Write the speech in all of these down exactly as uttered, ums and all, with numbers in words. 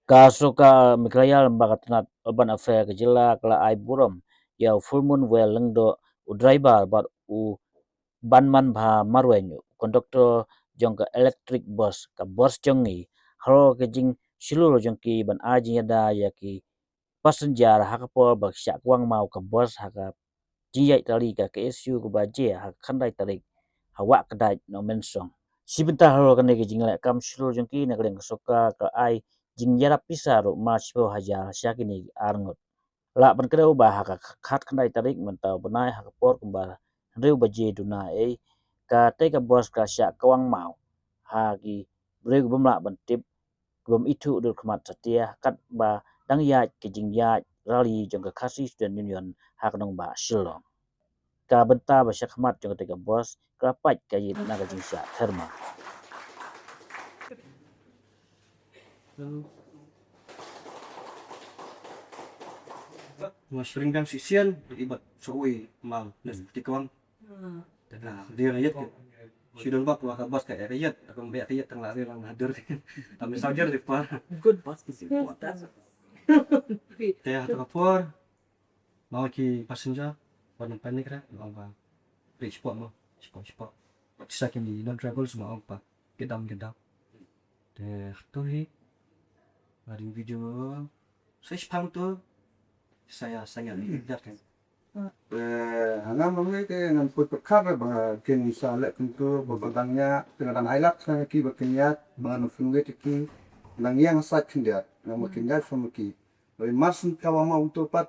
Ka Sorkar Meghalaya lem bad ka tnat Urban Affairs ka jylla ka la ai burom ïa u Fullmoon Well Lyngdoh, u driver, bad u Banmanbha Marwein, u conductor jong ka electric bus, ka bus jong ngi. Halor ka jingshlur jong ki ban ai jingïada ïa ki passenger ha ka por ba ki shah kwang maw ka bus ha ka jingïaid rally ka K S U kaba jia ha ka khyndai tarik ha Wah Kdait, Nongmensong. Shi bynta halor kane ka jingleh kam shlur jong ki, na ka liang ka sorkar ka ai jingïarap pisa ruh mar shiphew hajar sha kine ki arngut. Lah ban kdew ba ha ka khatkhyndai tarik mynta u bnai ha ka por kumba hynriew baje duna ei, katei ka bus ka shah kwang maw ha ki briew ki bym lah ban tip, ki bym ithuh dur khmat satia, katba dang ïaid ka jingïaid rally jong ka Khasi Student Union ha ka nongbah Shillong. Ka bynta ba shah khmat jong katei ka bus ka la pait ka ïit na ka jingshah thermal. Nga shring dang shisien, i bat soi mal nes tikwang. Tengah dia ayat ke. Sidon bak wa ka bas ka ayat, aku ambil ayat tengah dia lang hadir. Tapi sajar di pa. Good bus is important. Teh tengah por. Mau ki passenger, wan panic ra, mau ba. Ri spot mau, spot spot. Sa ki ni non travel semua apa. Gedam gedam. Teh tu hi. Ada video. Saya sepang tu. Saya sangat lihat kan. Eh, hana mami ke ngan put pekar ba kin sa lek pintu ba badang nya tengah dang ailak sa ki ba kin nya ba ngan fin wet ki nang yang sa kin dia nang ba kin nya sa ki. Oi mas ka wa ma untuk pat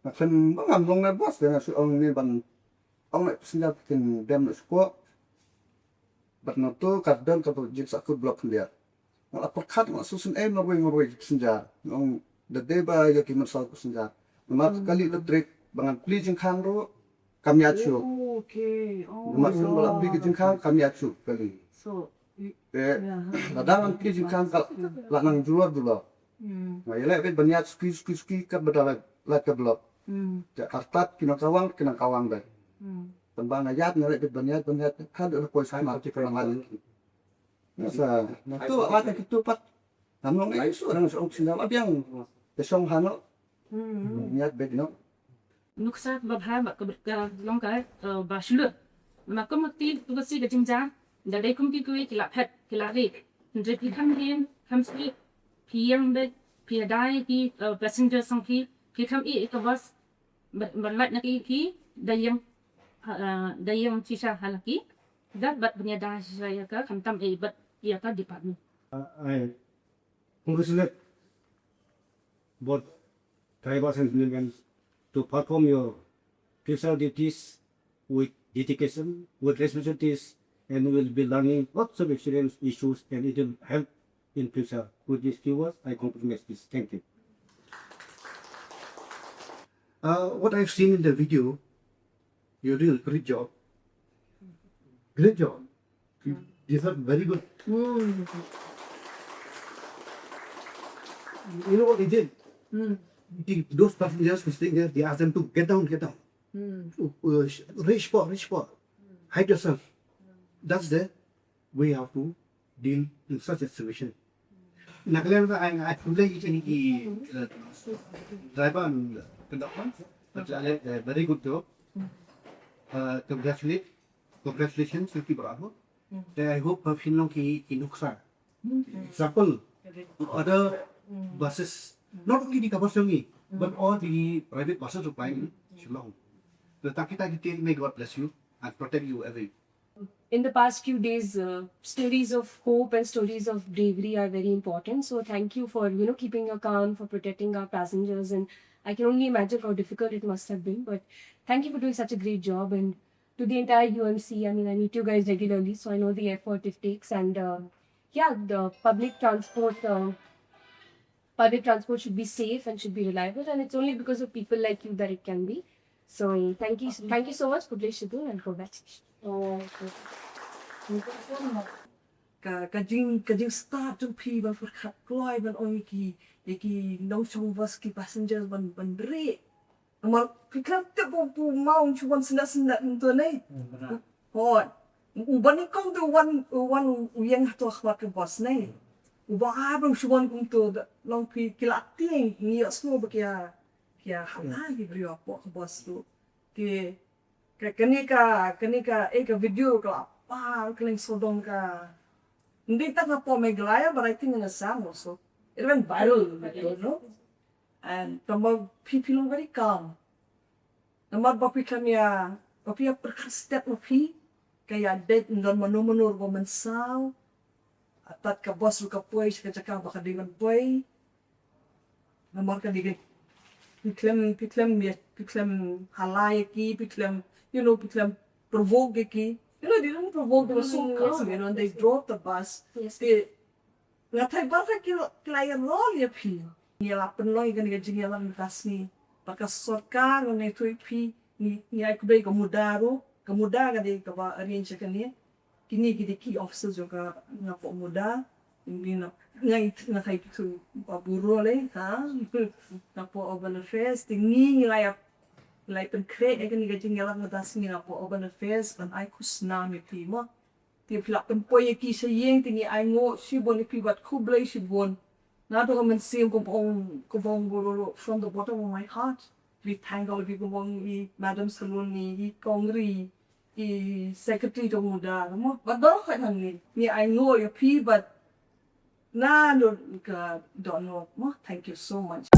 na kin ba ngam long na bas dengan su ong ni ban ong na passenger kin dem na spot. Bat na tu ka don ka jik sa ku block kin dia. Nga la pyrkhat nga susun em nga wei nga wei passenger. Nga ong da dei ba ïa ki mynsal passenger. Namar kali electric ba ngan plie jingkhang ruh kam ïa shuh. Oh, okay. Oh. Namar sun ba la plie ka jingkhang kam ïa shuh kali. So, y- Eh, yeah. Lada ngan plie jingkhang ka la nang julor julor. Hmm. Nga ïa leh bit ban ïa suki suki suki kat ba da la la ka block. Hmm. Te artat ki nang kawang ki nang kawang dei. Hmm. Tang ba nga ïa nga leh bit ban ïa ban ïa ka da la poi sana ki nang lagi. Nasa, na tu, ah, ta kitu pat. Namnong ai su orang song sina abiang. Te song hano. Hmm. Niat bek no. Nuksa ba bha ba ka, ka long ka, eh, ba shlur. Ma kum ti tu ka si ka jingja. Da dei kum ki kui ki la phet ki la ri. Hynrei phi kham rin kham sli. Phi ïeng bek phi dai ki, eh, passenger song phi. Phi kham i ka bus. Ba, ba lait na ki ki da ïeng, eh, da ïeng shisha ha la ki. Gat bad bniada shisha ïa ka khamtam ei bad ïa ka department. Uh, I congratulate both drivers and women to perform your crucial duties with dedication, with responsibilities, and will be learning lots of experience, issues, and it will help in future with these viewers. I compliment this. Thank you. Uh, what I've seen in the video, you're doing a great job. Great job. You deserve very good. Mm. You know what they did? Mm. They, those passengers who staying there, they ask them to get down, get down. Mm. Uh, uh, sh- reach for, reach for. Hide yourself. That's the way how to deal in such a situation. Nakhlem ba ang at pulai ikan ki, uh, driver and conductor. But, uh, very good job. Uh, congratulate, congratulations, Yuki Bravo. Then I hope, uh, phin long ki, ki nuksa. Example, other buses, not only the Kabar Sangi, but all the private buses supplying in Shillong. So, taki taki, may God bless you and protect you every. In the past few days, uh, stories of hope and stories of bravery are very important. So thank you for, you know, keeping your calm, for protecting our passengers, and I can only imagine how difficult it must have been. But thank you for doing such a great job, and to the entire U M C. I mean, I meet you guys regularly, so I know the effort it takes. And uh, yeah, the public transport, uh, public transport should be safe and should be reliable, and it's only because of people like you that it can be. So thank you, thank you so much. Kublai shibun and congratulations. Oh, okay. Ka, ka jing, ka jingstad jong phi ba pyrkhat kloi ban ong ïa ki, ïa ki nongshong bus, ki passengers ban, ban rieh. Namar phi khlem tip ba u maw un shu wan syndah syndah kumto ne. Hooid. U ba ni kong tu wan, wan u yang hato khmat ke bos ne. U ba a ba u shu wan kum tu da long phi ki la tieng ni ya smo ba kia, kia hana ki brio po ke bos tu. Ki, ka, kani ka, kani ka, eh, ka video ka la pa, ka leng sodong ka. Ndi ta ka po Meghalaya, but I think in Assam also. It went viral, I don't know. And tama phi phi long very calm. Namar ba phi khlem ïa, ba phi ïa pyrkhat step ma phi, ka ïa dei don mano mano ruh ba mynsaw. Atat ka bos ruh ka poi sha ka jaka ba ka dei ban poi. Namar ka dei ka, phi khlem, phi khlem ïa, phi khlem halai ïa ki, phi khlem, you know, phi khlem provoke ïa ki. You know, they don't provoke, they were so calm, you know, they drove the bus. Yes. They, nga thai ba ka ki, ki la ïa rol ïa phi. Ngi la pynlong ïa kane ka jingïalang mynta sngi. Ba ka sorkar ngi tip phi, ngi, ngi ai khublei ka MUDA ruh, ka MUDA ka dei kaba arrange ïa kane. Kine ki dei ki officers jong ka, nga pok MUDA. Ngi na, nga it, nga thai tu ba bureau le, ha. Nga pok Urban Affairs, te ngi, ngi la ïa, ngi la ïa pynkhreh ïa kane ka jingïalang mynta sngi, nga pok Urban Affairs, ban ai khusnam ïa phi mo. Te phi la pynpoi ïa ki sha ïing, te ngi ai nguh shibun ïa phi bad khublei shibun. Naduh ka mynsiem kumba ong, kumba ong bureau, from the bottom of my heart. We thank all of you kumba ong i Madam Saloni, i Kong Ri, i Secretary jong MUDA, mo. Bad baroh katne ngi, ngi ai nguh ïa phi bad naduh ka dohnud mo. Thank you so much.